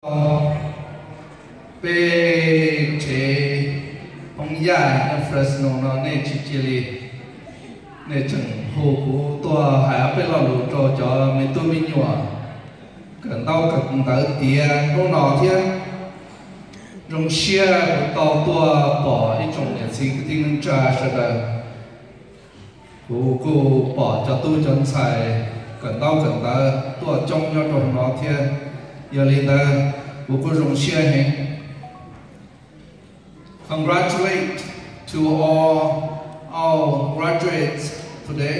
Peb tsev Hmoob Yaj nyob Fresno no nej tsis cia li, nej tseem hu kuv tuaj hais ob peb lo lus rau cov me tub me nyuam kawm ntaub kawm ntawv tiav hnub no thiab. Zoo siab kuv tau tuaj pom ib tsoom niam txiv kwv tij neej tsa sawv daws. Kuv kuj pom cov tub cov ntxhais kawm ntaub kawm ntawv tuaj coob nyob rau no thiab. Yog li ntawd kuv kuj zoo siab heev. Congratulate to all, all graduates today.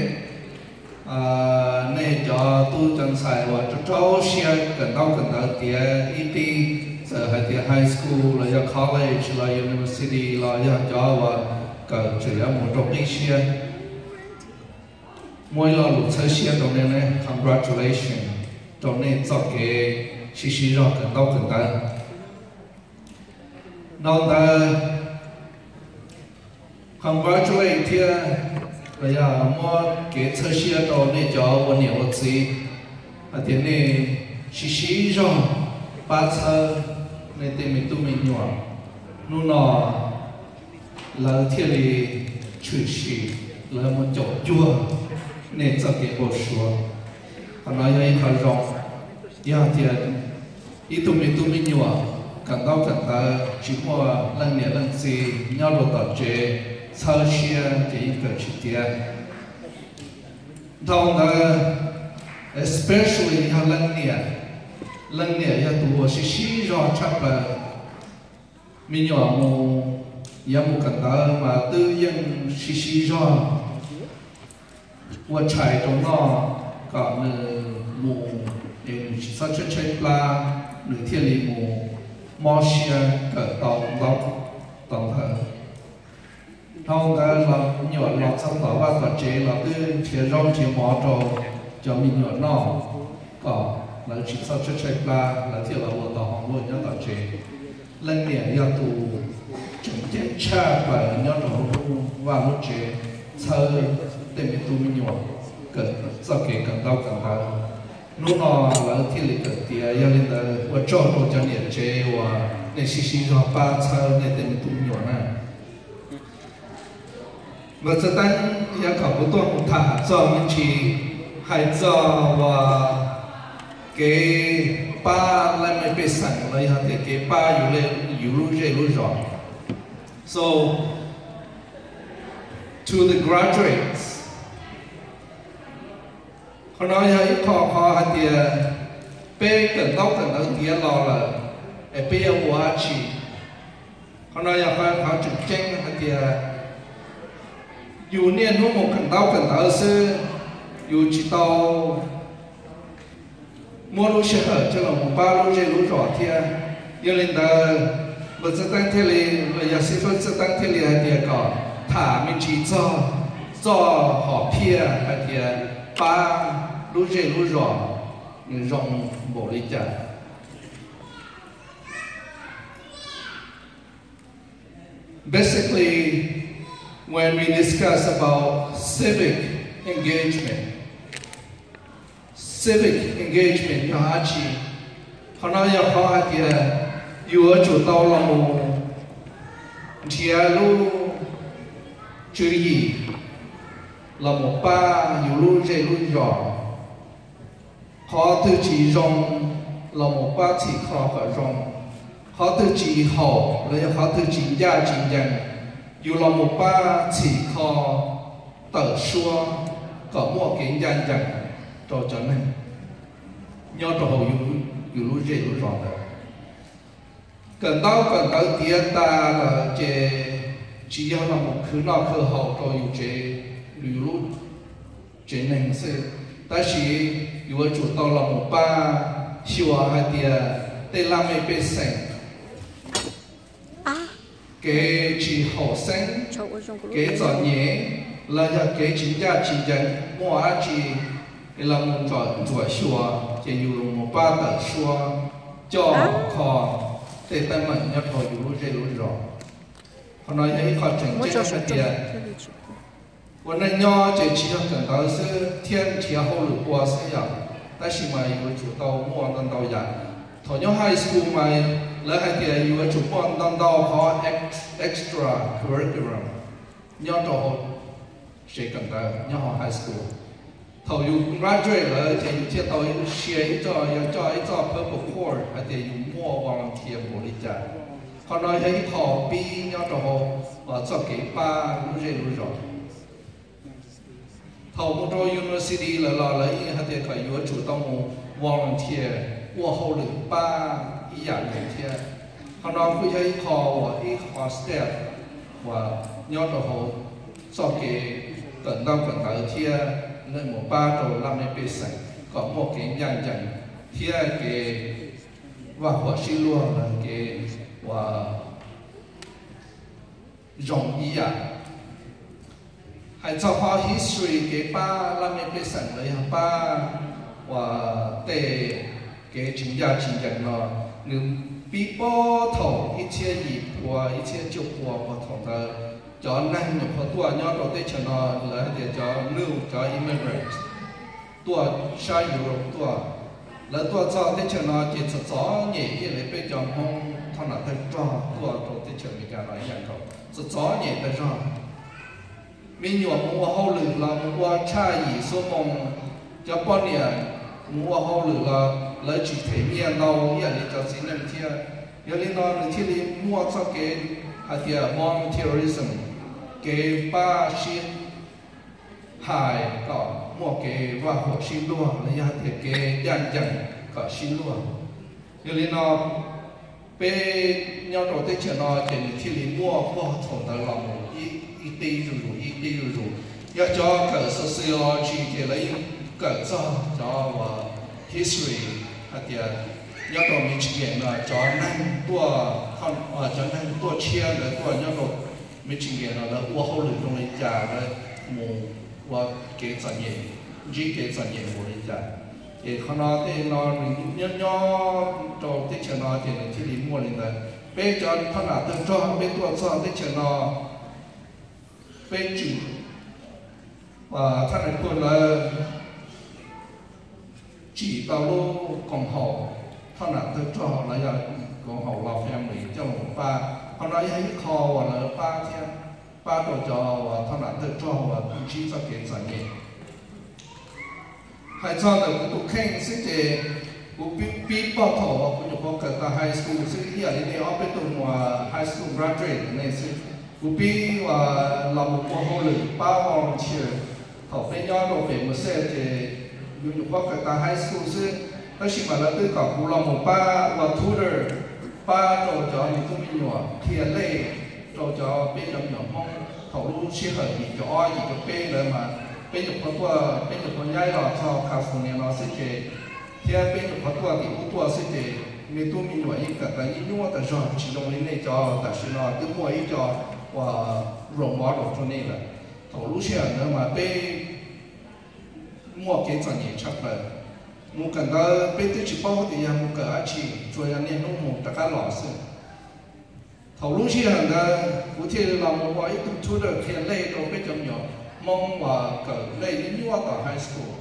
Nej cov tub cov ntxhais uas rau rau siab kawm ntaub kawm ntawv tiav ib tib, txawm hais tias high school los yog college los university los yog cov uas kawm tseem yuav mus rau qib siab, muaj ib lo lus txhawb siab rau nej, congratulations rau nej txoj kev siv siv zog kawm ntaub kawm ntawv. Dhau ntawd, congratulate thiab los yog muab kev txhawb siab rau nej cov ua niam ua txiv hais tias nej siv siv zog pab txhawb nej tej me tub me nyuam. Hnub no lawv thiaj li tshwm sim, lawv mus caum cuag nej txoj kev npau suav. Qhov no yog ib qho zoo, yog tias ib tug me tub me nyuam kawm ntaub kawm ntawv tsis muaj leej niam leej txiv nyob rau tom tsev txhawb siab ces yeej kawm tsis tiav. Dhau ntawd, especially yog leej niam, leej niam yog tus uas siv siv zog tshaj plaws. Me nyuam mus, yuav mus kawm ntawv mas twb yeej siv siv zog ua tshais rau noj kom nws mus es nws tsis txhob tshaib tshaib plab, nws thiaj li mus mob siab kawm tau ntaub tau ntawv. Dhau ntawd los me nyuam los txog tom vaj tom tsev los twb nrhiav zaub nrhiav mov rau cov me nyuam noj kom lawv tsis txhob tshaib tshaib plab, lawv thiaj los ua tau hauv luaj nyob tom tsev. Leej niam yog tus tseem ceeb tshaj plaws nyob rau hauv lub vaj lub tsev txhawb tej me tub me nyuam kawm txoj kev kawm ntaub kawm ntawv. Hnub no lawv thiaj li kawm tiav, yog li ntawd ua tsaug rau cov niam tsev uas nej siv siv zog pab txhawb nej tej me tub me nyuam na. Npawg Txawj Teeb yav kom kuv tuaj mus tham txog me ntsis hais txog uas kev pab leej mej pej xeem los yog tias kev pab yus, yus lub zej lub zos. So, to the graduates, qhov no yog ib qho qhov hais tias peb kawm ntaub kawm ntawv tiav los lawm es peb yuav ua dab tsi? Qhov no yog qhov tseem ceeb hais tias yus niaj hnub mus kawm ntaub kawm ntawv xwb, yus tsis tau muab lub sij hawm coj los mus pab lub zej lub zos thiab. Yog li ntawd, npawg Txawj Teeb thiaj li, los yog xib fwb Txawj Teeb thiaj li hais tias kom tham me ntsis txog txoj hom phiaj hais tias pab lub zej lub zos nws zoo npaum li cas. Basically, when we discuss about civic engagement, civic engagement yog dab tsi? Qhov no yog qhov hais tias yus yuav tsum tau los mus nrhiav lub tswv yim los mus pab yus lub zej lub zos. Qhov twg tsis zoo los mus pab txhim kho kom zoo. Qhov twg tsis haum los yog qhov twg tsis ncaj tsis ncees, yus los mus pab txhim kho tawm suab kom muaj kev ncaj ncees rau cov neeg nyob rau hauv yus lub zej lub zos ntawd. Kawm ntaub kawm ntawv tiav tas lawm ces tsis yog los mus khwv noj khwv haus rau yus tsev, yus lub tsev neeg xwb, tab sis yuav tsum tau los mus pab xyuas hais tias tej laj mej pej xeem kev tsis haum xeeb, kev txom nyem, los yog kev tsis ncaj tsis ncees muaj dab tsi es los mus ntxuam xyuas ces yus los mus pab tawm suab coj kho tej teeb meem nyob rau yus lub zej lub zos. Qhov no yog ib qho tseem ceeb hais tias ua neej nyob ces tsis yog kawm ntawv xwb thiab nrhiav hauj lwm ua xwb yom, tab sis mas yuav tsum tau muaj ntau ntau yam. Thaum nyob high school mas lawv hais tias yuav tsum muaj ntau ntau qhov extra curriculum nyob rau hauv tsev kawm ntawv nyob hauv high school. Thaum yus graduate lawm ces yus thiaj tau sia ib txoj, yog coj ib txoj purple card hais tias yus muaj volunteer npaum li cas. Qhov no yog ib qho pib nyob rau hauv txoj kev pab lub zej lub zos. Thaum mus rau university lawm los lawv yeej hais tias kom yuav tsum tau mus volunteer ua hauj lwm pab ib yam nkaus thiab. Qhov no kuj yog ib qho uas ib qho step uas nyob rau hauv txoj kev kawm ntaub kawm ntawv thiab nej mus pab rau laj mej pej xeem kom muaj kev ncaj ncees thiab kev vaj huam sib luag los kev uas zoo ib yam. Hais txog qhov history kev pab laj mej pej xeem los yog pab uas tej kev tsis ncaj tsis ncees no, nws pib puag thaum ib txhiab yim pua ib txhiab cuaj pua uas thaum ntawd cov neeg nyuam qhuav tuaj nyob rau teb chaws no, lawv hais tias cov new, cov immigrant tuaj sab Europe tuaj. Lawv tuaj txog teb chaws no ces txom txom nyem ib yam li peb cov Hmoob thoj nam tawg rog tuaj rau teb chaws Amelikas no ib yam nkaus, txom txom nyem tawg zog. Me nyuam mus ua hauj lwm los mus ua tshaj yim xuab moos, cov poj niam mus ua hauj lwm los lawv tsis them nyiaj ntau ib yam li cov txiv neej thiab. Yog li no nws thiaj li muaj txoj kev hais tias volunteerism, kev pab sib hais kom muaj kev vaj huam sib luag los yog hais tias kev ncaj ncees kom sib luag. Yog li no peb nyob rau teb chaws no ces nws thiaj li muaj puag thaum ntawd los mus ib qib zuj zus ib qib zuj zus. Yog cov kawm sociology ces lawv yeej kawm txog cov uas history hais tias nyob rau Michigan no cov neeg tuaj, cov neeg tuaj tshiab ntawd tuaj nyob rau Michigan no lawv ua hauj lwm zoo li cas, lawv mus ua kev txom nyem, ntsib kev txom nyem npaum li cas. Ces qhov no tej no nws nyob nyob rau teb chaws no ces nws thiaj li muaj li ntawd. Peb cov thoj nam tawg rog peb tuaj txog teb chaws no, peb tsim, thaj nam tuaj lawv tsim tau lub koom haum thoj nam tawg rog los yog koom haum Love Family coj mus pab. Qhov no yog ib qho uas lawv pab thiab, pab rau cov uas thoj nam tawg rog uas ntsib txoj kev txom nyem. Hais txog ntawm kuv tus kheej xwb ces kuv pib puag thaum uas kuv nyuam qhuav kawm tag high school xwb ib yam li nej ob peb tug uas high school graduate nej xwb. Kuv pib uas los mus ua hauj lwm pab volunteer thaum peb nyob rau pem Merced ces yus nyuam qhuav kawm tag high school xwb, tab sis mas lawv twb kom kuv los mus pab ua tutor, pab rau cov me tub me nyuam qhia lej rau cov peb cov me nyuam Hmoob thaum lub sij hawm yim caum ob yim caum peb ntawd mas peb nyuam qhuav tuaj, peb nyuam qhuav nyaib los txog California no xwb ces, thiab peb nyuam qhuav tuaj tim ub tuaj xwb ces me tub me nyuam yeej kawm tau nyuaj nyuaj tas zog, tsis zoo li nej cov tam sim no twb muaj ib co uas role model rau nej lawm. Thaum lub sij hawm ntawd mas peb muaj kev txom nyem tshaj plaws. Mus kawm ntawv peb twb tsis paub tias yog mus kawm dab tsi, tsuas yog niaj hnub mus rov qab los xwb. Thaum lub sij hawm ntawd kuv thiaj li los mus ua ib tug tutor qhia lej rau peb cov me nyuam Hmoob uas kawm lej nyuaj nyuaj tom high school.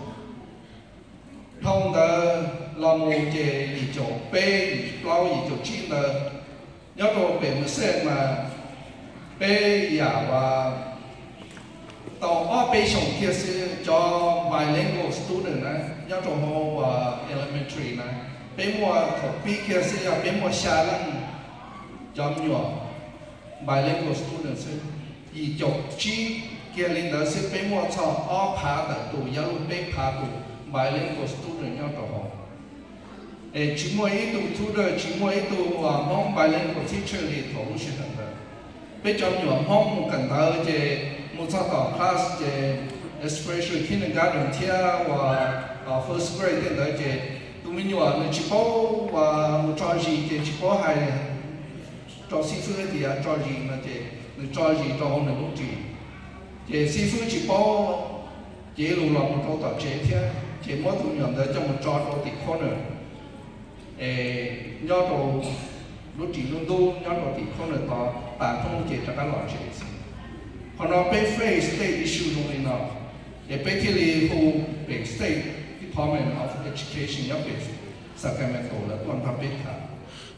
Dhau ntawd los mus ces yim caum peb, yim caum plaub, yim caum tsib ntawd, nyob rau pem Merced mas peb yam uas tau ob peb xyoos kiag xwb cov bilingual student na, nyob rau hauv uas elementary na, peb muaj, thaum pib kiag xwb yog peb muaj xya leej cov me nyuam bilingual student xwb. Yim caum tsib kiag li ntawd xwb peb muaj txog ob phav tawm tus, yav luag peb phav tus bilingual student nyob rau hauv. Es tsis muaj ib tug tutor, tsis muaj ib tug uas Hmoob bilingual teacher li thaum lub sij hawm ntawd. Peb cov me nyuam Hmoob mus kawm ntawv ces mus txog tom class ces, especially kindergarten thiab uas first grade tej ntawd ces tus me nyuam nws tsis paub uas mus tso zis ces tsis paub hais rau xib fwb tias tso zis no ces nws tso zis rau hauv nws lub ris. Ces xib fwb tsis paub, ces ib lus los mus rau tom tsev thiab ces muab tus me nyuam ntawd coj mus tso rau tim corner, es nyob rau lub ris lub ntub nyob rau tim corner tod, tas hnub ces rov qab los tsev xwb. Qhov no peb face state issue zoo li no, es peb thiaj li hu pem State Department of Education nyob pem Sacramento lawv tuaj nrog peb tham.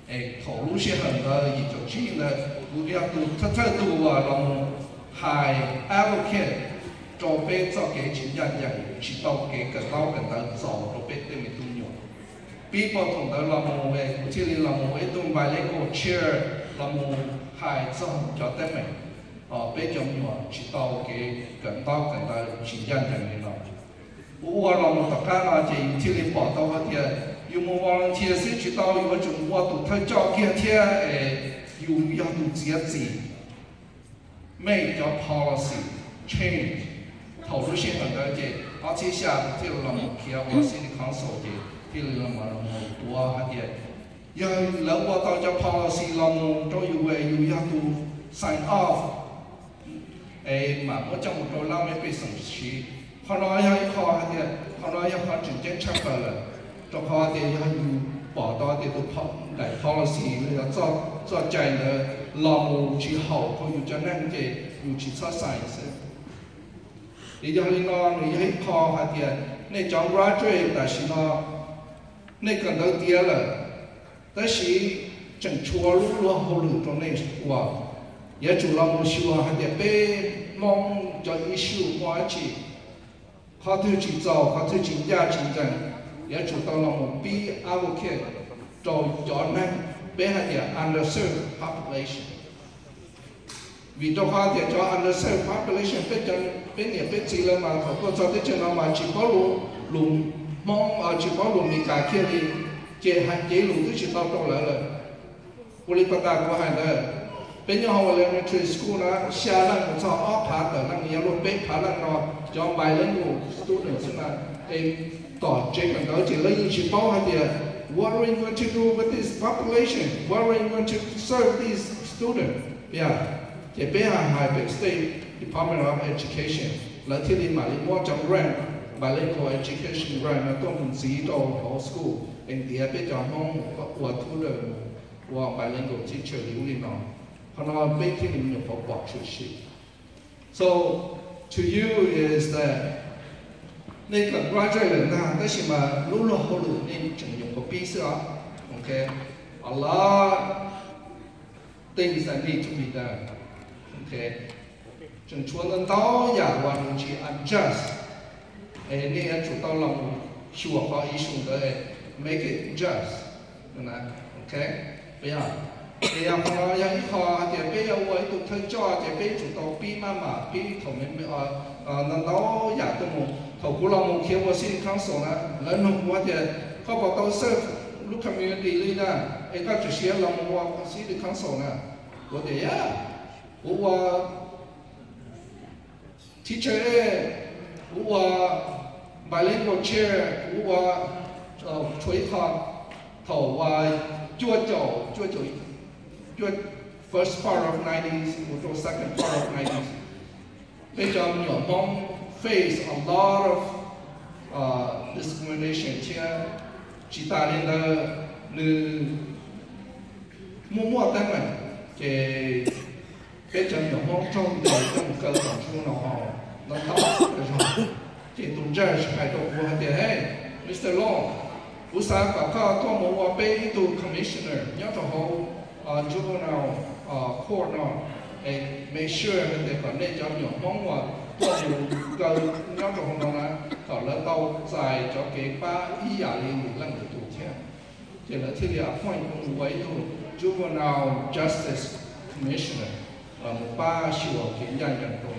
Es thaum lub sij hawm ntawd yim caum tsib ntawd kuv yog tus thawj thawj tug uas los mus hais advocate rau peb txoj kev tsis ncaj ncees, tsis tau kev kawm ntaub kawm ntawv txaus rau peb tej me tub nyuam. Pib puag thaum ntawd los mus es kuv thiaj li los mus ua ib tug bilingual chair los mus hais txog cov teeb meem peb cov me nyuam tsis tau kev kawm ntaub kawm ntawv tsis ncaj ncees li no. Kuv ua los mus tom qab no ces yus thiaj li pom tau hais tias yus mus volunteer xwb tsis tau, yuav tsum ua tus thawj coj kiag thiab es yus yog tus txiav txim mej cov policy change. Thaum lub sij hawm ntawd ces ob txhiab xya thiaj los mus khiav ua city council ces thiaj li los mus tuav hais tias yog lawv ua tau cov policy los mus rau yus es yus yog tus sign off es mam muab coj mus rau lab mej pej xeem siv. Qhov no yog ib qho hais tias qhov no yog qhov tseem ceeb tshaj plaws lawm, rau qhov tias yog yus pom tau tias tus daim policy los yog txoj cai ntawd los mus tsis haum rau yus cov neeg ces yus tsis txhob sign xwb. Es yog li no nws yog ib qho hais tias nej cov graduate tam sim no nej kawm ntawv tiav lawm, tab sis tseem tshuav lub luag hauj lwm rau nej ua. Yuav tsum los mus xyuas hais tias peb Hmoob cov issue muaj dab tsi, qhov twg tsis txaus, qhov twg tsis ncaj tsis ncees, yuav tsum tau los mus pib advocate rau cov neeg peb hais tias underserved population. Vim rau qhov tias cov underserved population, peb niam peb txiv lawv mas thaum tuaj txog teb chaws no mas tsis paub lus Hmoob, tsis paub lus Meskas kiag li, ces hais cev lus twb tsis tau rau lawv lawm. Ua li pas tas kuv hais ntawd, peb nyob hauv elementary school na, xya leej mus txog ob phav tawm leej, yog luag peb phav leej no cov bilingual student xwb na, es tom tsev kawm ntawv ces lawv yeej tsis paub hais tias what are you going to do with this population, what are you going to serve these students. Ces peb hais hais pem State Department of Education, lawv thiaj li mam li muab cov grant, bilingual education grant no tuaj mus ntxiv rau hauv school es ntiav peb cov Hmoob mus ua tutor, ua bilingual teacher li ub li no. Qhov no peb thiaj li nyuam qhuav pom tshwm sim. So to you is that nej kawm graduate lawm ntag, tab sis mas lub luag hauj lwm nej tseem nyuam qhuav pib xwb os. A lot things that need to be done. Tseem tshuav ntau ntau yam uas nws tsis adjust, es nej yuav tsum tau los xyuas qhov issue ntawd, make it adjust. Yog, yog qhov no yog ib qho hais tias peb yuav ua ib tug thawj coj ces peb yuav tsum tau pib maj mam pib thaum ntau ntau yam tuaj mus. Thaum kuv los mus khiav ua city council na, lawv nug kuv hais tias koj puas tau serve lub community li na, es koj tseem siab los mus ua city council na? Kuv tias yog, kuv ua teacher, kuv ua bilingual chair, kuv ua, tshuav ib qho, thaum cuaj caum, cuaj caum, first part of nineties mus rau second part of nineties, peb cov me nyuam Hmoob face a lot of discrimination thiab. Tsis tas li ntawd, nws muaj muaj teeb meem, ces peb cov me nyuam Hmoob raug ntes coj mus kaw tom ntsuj no ntau ntau zog. Ces tus judge hais rau kuv hais tias, hey, Mister Long, kuv xav kom koj tuaj mus ua peb ib tug commissioner nyob rau hauv juvenile court no, es make sure hais tias kom nej cov me nyuam Hmoob uas tuaj mus kaw nyob rau hauv no na, kom lawv tau txais cov kev pab ib yam li lwm leej lwm tus thiab. Ces lawv thiaj li appoint kuv mus ua ib tug juvenile justice commissioner, los mus pab xyuas kev ncaj ncees rau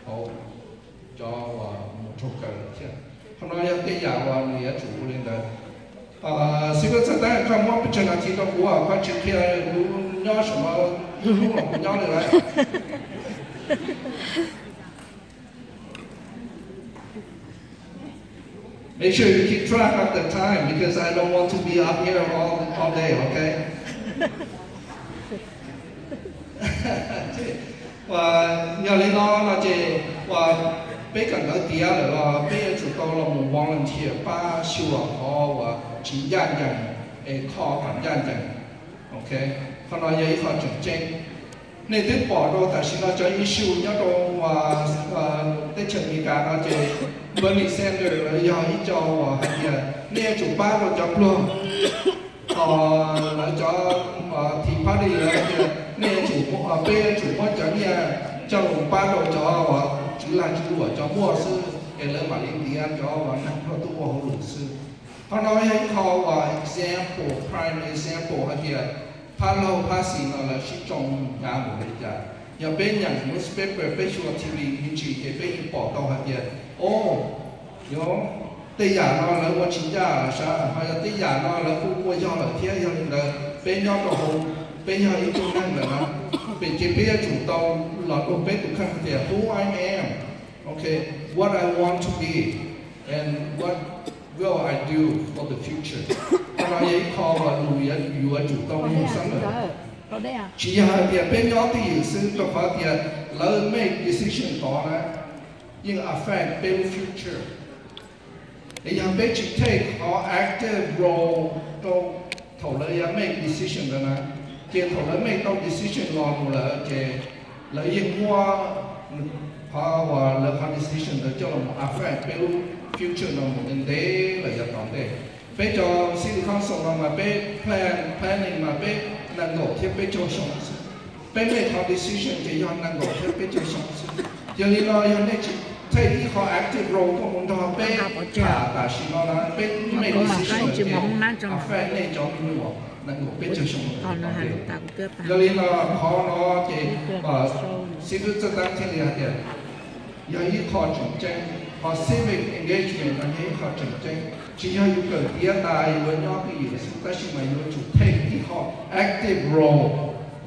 hauv cov uas mus raug kaw lawm thiab. Qhov no yog tej yam uas nws yuav tsum ua li ntawd. Xib fwb Txawj Teeb, koj muab pes tsawg nas this rau kuv, koj tsis qhia kuv nyob saum no ib hnub los kuv nyob li lawm. Make sure you keep track of the time because I don't want to be up here all, all day, okay? Yog li no no ces uas peb kawm ntawv tiav lawm los peb yuav tsum tau los mus volunteer pab xyuas qhov uas tsis ncaj ncees es kho kom ncaj ncees. Ok, qhov no yog ib qho tseem ceeb. Nej twb pom rau tam sim no cov issue nyob rau teb chaws Amelikas no ces Bernie Sanders lawv yog ib co uas hais tias nej yuav tsum pab rau cov pluag. Ho lawv cov Tea Party lawv hais tias nej yuav tsum, peb yuav tsum muab cov nyiaj coj los pab rau cov uas tswv lag tswv luam cov muaj xwb es lawv mam li ntiav cov uas neeg tuaj ua hauj lwm xwb. Qhov no yog ib qho uas example, prime example hais tias phab laug phab xis no lawv sib tsoo hnyav npaum li cas. Yog peb nyeem newspaper, peb xyuas T V me ntsis ces peb yeej pom tau hais tias, o, yog tej yam no lawv ua tsis ncaj lawm sav, ho yog tej yam no lawv kuj ua yog lawm thiab. Yog li ntawd peb nyob rau hauv, peb yog ib tug neeg lawm no, peb ces peb yuav tsum tau los nug peb tus kheej hais tias who I am, okay, what I want to be, and what will I do for the future. Qhov no yog ib qho uas lus yuav tsum tau nug xwb lawm. Tsis yog hais tias peb nyob twj ywm xwb, rau qhov tias lawv make decision tod na yeej affect peb lub future. Es yog peb tsis take qhov active role rau thaum lawv yuav make decision ntawd na, ces thaum lawv make tau decision los mus lawm ces lawv yeej muab qhov uas lawv qhov decision ntawd coj los mus affect peb lub future no mus ntev ntev lawm yav tom ntej. Peb cov city council no mas peb plan, planning mas peb nees nkaum thiab peb caug xyoo xwb. Peb make qhov decision ces yog nees nkaum thiab peb caug xyoo xwb. Yog li no yog nej tsis take ib qho active role tuaj mus nrog peb tham tam sim no na, peb make decision ces affect nej cov me nyuam nees nkaum peb caug xyoo lawm. Yog li no qhov no ces xib hwb Txawj Teeb thiaj li hais tias yog ib qho tseem ceeb, ho civic engagement no yog ib qho tseem ceeb. Tsis yog yus kawm tiav tas yuav nyob twj ywm xwb, tab sis mas yuav tsum take ib qho active role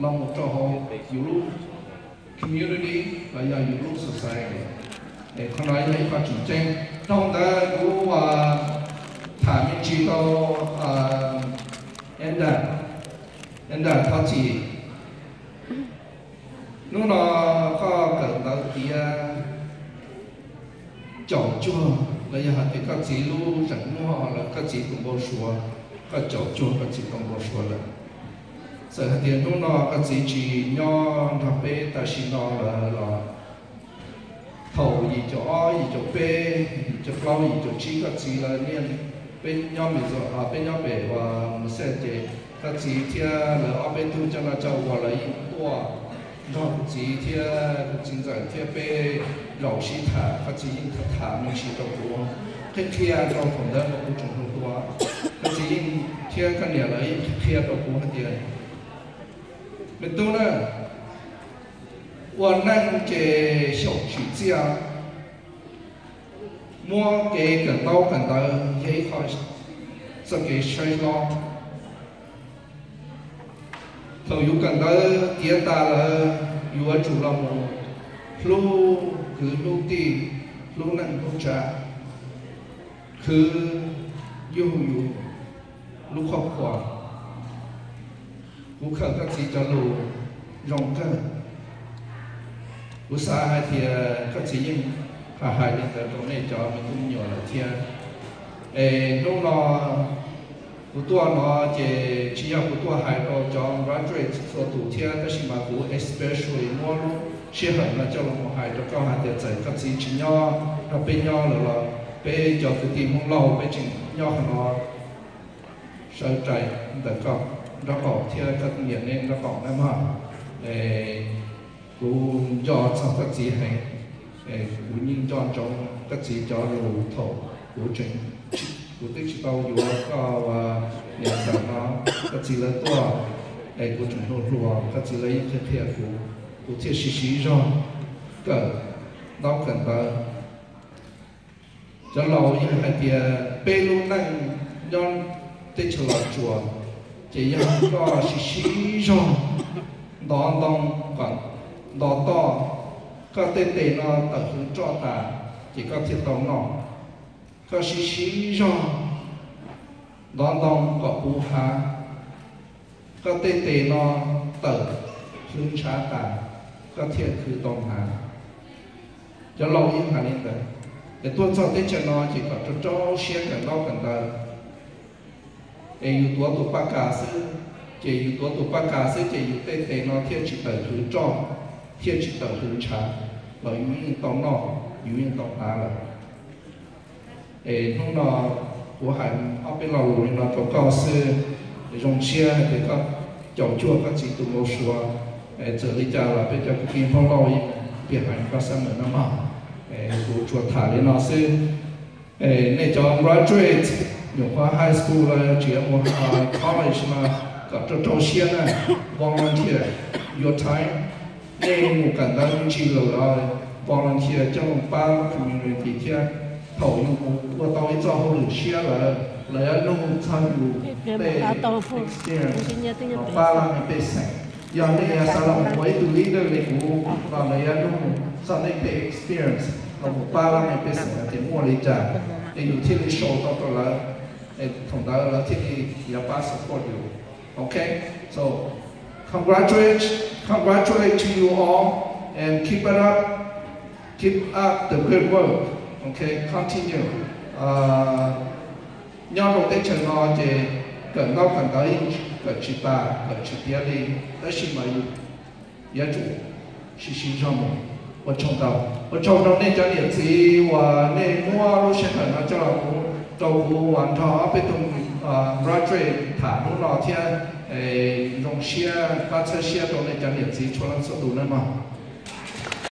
los mus rau hauv yus lub community los yog yus lub society. Qhov no yog ib qho tseem ceeb. Dhau ntawd kuv tham me ntsis rau Enda, Enda thov txim. Hnub no koj kawm ntawv tiav caum cuag los yog hais tias koj txiv lub zeem muag los koj txiv tus npau suav, koj caum cuag koj txiv tus npau suav lawm. Txawm hais tias hnub no koj txiv tsis nyob nrog peb tam sim no lawm los thaum yim caum ob, yim caum peb, yim caum plaub, yim caum tsib koj txiv lawv niaj, peb nyob Mis, peb nyob pem uas Mus Xej ces koj txiv thiab lawv ob peb tug coj noj coj ua lawv yeej tuaj nrog kuv txiv thiab kuv txiv ntxawm thiab peb zaum sib tham, koj txiv yeej tham tham me ntsis rau kuv, qhia qhia rau thaum ntawd mas kuv tseem hluas hluas, koj txiv yeej thiab koj niam lawv yeej qhia rau kuv hais tias, me tub na, ua neej ces xyaum tsim txiaj, muab kev kawm ntaub kawm ntawv yog ib qho txoj kev saib hlob. Thaum yus kawm ntawv tiav tas lawm, yuav tsum los mus hlub kwv hlub tij, hlub neej hlub tsav, khwv yug yus lub qhov khuam. Kuv khaws koj txiv cov lus zoo kawg. Kuv xav hais tias koj txiv yeej hais li ntawd rau nej cov me tub me nyuam lawm thiab. Es hnub no kuv tuaj no ces tsis yog kuv tuaj hais rau cov graduate txhua tus thiab, tab sis mas kuv especially muab lub sij hawm no coj los mus hais rau koj hais tias txawm koj txiv tsis nyob nrog peb nyob lawm los peb cov kwv tij Hmoob Lauj peb tseem nyob qhov no sawv rais ntawm koj nraub qaum thiab koj niam neb nraub qaum na mog. Kuv nco txog koj txiv heev, kuv yeej nco ntsoov koj txiv cov lus thaum kuv tseem, kuv twb tsis tau yuav koj ua niam ntxawm no, koj txiv lawv tuaj es kuv tseem hluas hluas, koj txiv lawv yeej qhia qhia kuv, kuv thiaj siv siv zog kawm ntaub kawm ntawv. Cov laus yeej hais tias peb lub neej nyob teb chaws Los Tsuas ces yog koj siv siv zog ntov ntoo kom ntov toj, koj tej tes no tawm hwv roj tas ces koj thiaj tau noj. Koj siv siv zog ntov ntoo kom puv hav, koj tej tes no tawm hwv ntshav tas koj thiaj khwv tau hnav. Cov laus yeej hais li ntawd, es tuaj txog teb chaws no ces kom rau rau siab kawm ntaub kawm ntawv, es yus tuav tus paj kas xwb, Ces yus tuav tus paj kas xwb ces yus tej tes no thiaj tsis tawm hwv roj, thiaj tsis tawm hwv ntshav, los yus yeej tau noj, yus yeej tau hnav lawm. Es hnub no kuv hais ob peb lo lus li no rau koj xwb, zoo siab hais tias koj caum cuag koj txiv tus npau suav. Txawm li cas los peb cov kwv tij Hmoob Lauj, piam hais koj xab meem no mog. Kuv tsuas tham li no xwb. Nej cov graduate, nyuam qhuav high school los tsis mus college no, kom rau rau siab na, volunteer your time. Nej mus kawm ntawv me ntsis lawm los volunteer coj mus pab community thiab. Thaum yus mus ua tau ib txoj hauj lwm siab lawm, lawv yuav nug txog yus tej experience los pab laj mej pej xeem. Yog nej xav los mus ua ib tug leader li kuv los lawv yuav nug txog nej tej experience los mus pab laj mej pej xeem hais tias muaj li cas, es yus thiaj li show tau rau lawv, thaum ntawd lawv thiaj li yuav pab support yus. Okay, so congratulate, congratulate to you all and keep it up, keep up the good work. Okay, continue. Nyob rau teb chaws no ces kawm ntaub kawm ntawv yeej kawm tsis tas kawm tsis tiav li, tab sis mas yuav tsum siv siv zog mus. Ua tsaug ntau, ua tsaug rau nej cov niam txiv uas nej muab lub sij hawm no coj los rau kuv uas nrog ob peb tug graduate tham hnub no thiab, zoo siab pab txhawb siab rau nej cov niam txiv txhua leej txhua tus nawb mog.